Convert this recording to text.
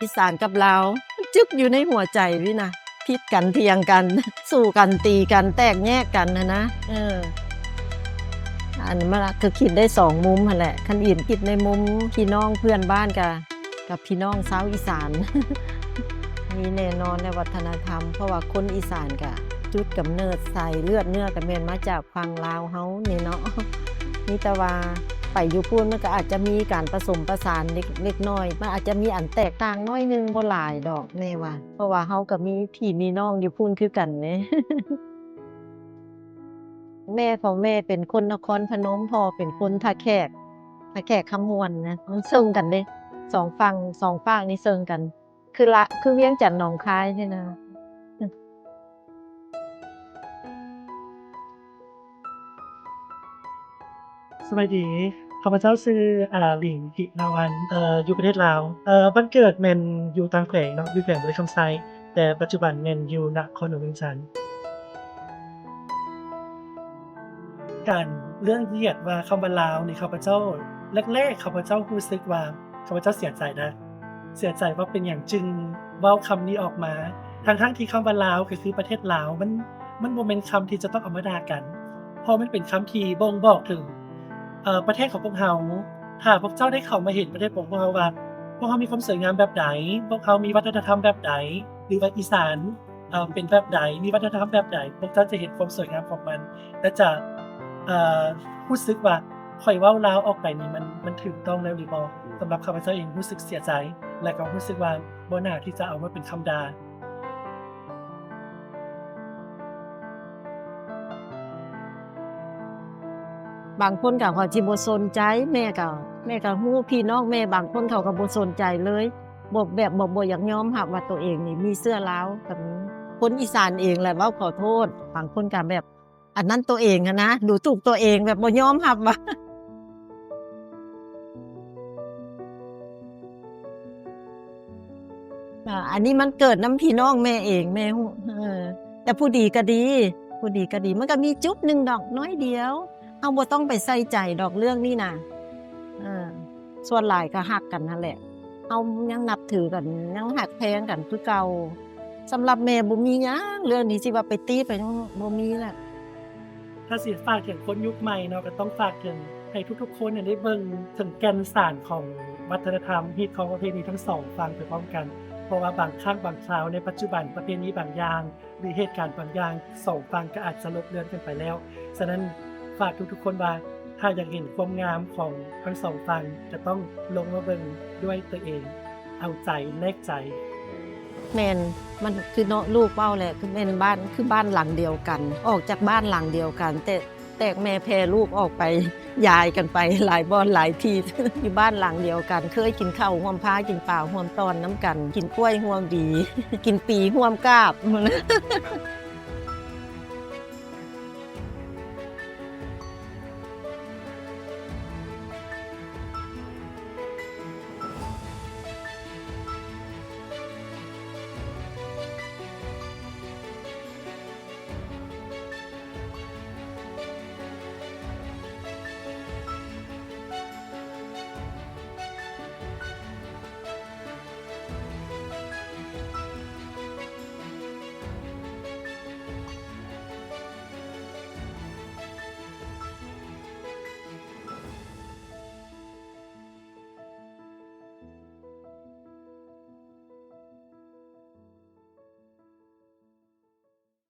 ອີສານກັບລາວ ມັນຈຶກຢູ່ໃນຫົວໃຈວິນະ ຜິດກັນ ຖຽງກັນ ສູ້ກັນ ຕີກັນ ແຕກແຍກກັນຫັ້ນນະ. ເອີ ອັນມັນລະ ຄືຄິດໄດ້ສອງມຸມຫັ້ນແຫຼະ. ຄັນອີນຄິດໃນມຸມພີ່ນ້ອງເພື່ອນບ້ານກະ ກັບພີ່ນ້ອງຊາວອີສານ ມີແນ່ນອນໃນວັດທະນະທຳ ເພາະວ່າຄົນອີສານກະຈຸດກຳເນີດສາຍເລືອດເນື້ອກະແມ່ນມາຈາກຝັ່ງລາວເຮົານີ້ເນາະ. ມີແຕ່ວ່າໄປຢູ່ພຸ້ນມັນກະອາດຈະມີການປະສົມປະສານເລັກ ເລັກນ້ອຍ ມັນອາດຈະມີອັນແຕກຕ່າງໜ້ອຍໜຶ່ງ ບໍ່ຫຼາຍດອກແມ່ວ່າ ເພາະວ່າເຮົາກະມີພີ່ມີນ້ອງຢູ່ພຸ້ນຄືກັນເດ້. ແມ່ຂອງແມ່ເປັນຄົນນະຄອນພະນົມ ພໍ່ເປັນຄົນທ່າແຂກ ທ່າແຂກຄຳມ່ວນນະ. ມັນເຊິ່ງກັນເດ້ ສອງຝັ່ງ ສອງຟາກນີ້ເຊິ່ງກັນ ຄືລະ ຄືວຽງຈັນໜອງຄາຍນີ້ນະ. ສະບາຍດີ ຂ້າພະເຈົ້າຊື່ ອາ ລິງ ທິລາວັນ ເອີ ຢູ່ປະເທດລາວ. ເອີ ບ້ານເກີດແມ່ນຢູ່ຕ່າງແຂວງເນາະ ຢູ່ແຂວງບໍລິຄຳໄຊ ແຕ່ປັດຈຸບັນແມ່ນຢູ່ນະຄອນຫຼວງວຽງຈັນ. ການເລື່ອງຮຽກວ່າຄຳວ່າລາວນີ້ ຂ້າພະເຈົ້າ ແລກໆ ຂ້າພະເຈົ້າຮູ້ສຶກວ່າ ຂ້າພະເຈົ້າເສຍໃຈນະ ເສຍໃຈວ່າເປັນຫຍັງຈຶ່ງເວົ້າຄຳນີ້ອອກມາ ທັງໆ ທີ່ຄຳວ່າລາວ ກໍຄືປະເທດລາວ ມັນ ມັນບໍ່ແມ່ນຄຳທີ່ຈະຕ້ອງເອົາມາດ່າກັນ ເພາະມັນເປັນຄຳທີ່ບົ່ງບອກເຖິງ ເອີ ປະເທດຂອງພວກເຮົາ. ຖ້າພວກເຈົ້າໄດ້ເຂົ້າມາເຫັນປະເທດຂອງພວກເຮົາວ່າ ພວກເຮົາມີຄວາມສວຍງາມແບບໃດ ພວກເຮົາມີວັດທະນະທຳແບບໃດ ຫຼືວ່າອີສານ ເອີ ເປັນແບບໃດ ມີວັດທະນະທຳແບບໃດ ພວກເຈົ້າຈະເຫັນຄວາມສວຍງາມຂອງມັນ ແລະ ຈະ ເອີ ຮູ້ສຶກວ່າ ຂ້ອຍເວົ້າລາວອອກໄປນີ້ ມັນ ມັນຖືກຕ້ອງແລ້ວຫຼືບໍ່? ສຳລັບຂ້າພະເຈົ້າເອງ ຮູ້ສຶກເສຍໃຈ ແລະ ກໍຮູ້ສຶກວ່າບໍ່ໜ້າທີ່ຈະເອົາມາເປັນຄຳດ່າ. ບາງຄົນກໍ ເຂົາຊິບໍ່ສົນໃຈ ແມ່ກໍ ແມ່ກໍຮູ້ ພີ່ນ້ອງແມ່ບາງຄົນເຂົາກໍບໍ່ສົນໃຈເລີຍ ບໍ່ ແບບບໍ່ ບໍ່ຢາກຍອມຮັບວ່າໂຕເອງນີ້ມີເຊື້ອລາວກໍມີ. ຄົນອີສານເອງແຫຼະເວົ້າຂໍໂທດ ບາງຄົນກໍແບບ ອັນນັ້ນໂຕເອງຫັ້ນນະ ດູຖູກໂຕເອງ ແບບບໍ່ຍອມຮັບວ່າ ອ່າ ອັນນີ້ມັນເກີດນຳພີ່ນ້ອງແມ່ເອງ ແມ່ຮູ້ ເອີ ແຕ່ຜູ້ດີກໍດີ ຜູ້ດີກໍດີ ມັນກໍມີຈຸດໜຶ່ງດອກ ໜ້ອຍດຽວ ເຮົາບໍ່ຕ້ອງໄປໃສ່ໃຈດອກເລື່ອງນີ້ນະ ເອີ ສ່ວນຫຼາຍກໍຮັກກັນຫັ້ນແຫຼະ ເຮົາຍັງນັບຖືກັນ ຍັງຮັກແພງກັນຄືເກົ່າ. ສຳລັບແມ່ບໍ່ມີຫຍັງ ເລື່ອງນີ້ຊິວ່າໄປຕີໄປຫຍັງ ບໍ່ມີແຫຼະ. ຖ້າຊິຝາກເຖິງຄົນຍຸກໃໝ່ເນາະ ກໍຕ້ອງຝາກເຖິງໃຫ້ທຸກໆຄົນໄດ້ເບິ່ງເຖິງແກ່ນສານຂອງວັດທະນະທຳ ຮີດຄອງປະເພນີທັງສອງຝັ່ງໄປພ້ອມກັນ ເພາະວ່າບາງຄັ້ງບາງຄາວໃນປັດຈຸບັນ ປະເພນີບາງຢ່າງ ຫຼື ເຫດການບາງຢ່າງ ສອງຝັ່ງກໍອາດຈະລົບເລືອນກັນໄປແລ້ວ. ສະນັ້ນ ຝາກທຸກໆຄົນວ່າ ຖ້າຢາກເຫັນຄວາມງາມຂອງທັງສອງຝັ່ງ ຈະຕ້ອງລົງມາເບິ່ງດ້ວຍຕົວເອງ ເອົາໃຈ ແລກໃຈ. ແມ່ນ ມັນຄືເນາະ ລູກເວົ້າແຫຼະ ຄືແມ່ນບ້ານ ຄືບ້ານຫຼັງດຽວກັນ ອອກຈາກບ້ານຫຼັງດຽວກັນ ແຕ່ ແຕກແມ່ແຜ່ລູກອອກໄປ ຢາຍກັນໄປຫຼາຍບ່ອນຫຼາຍທີ່ ຢູ່ບ້ານຫຼັງດຽວກັນ ເຄີຍກິນເຂົ້າຮ່ວມພາ ກິນປາຮ່ວມຕອນນຳກັນ ກິນກ້ວຍຮ່ວມຫວີ ກິນປີຮ່ວມກາບ.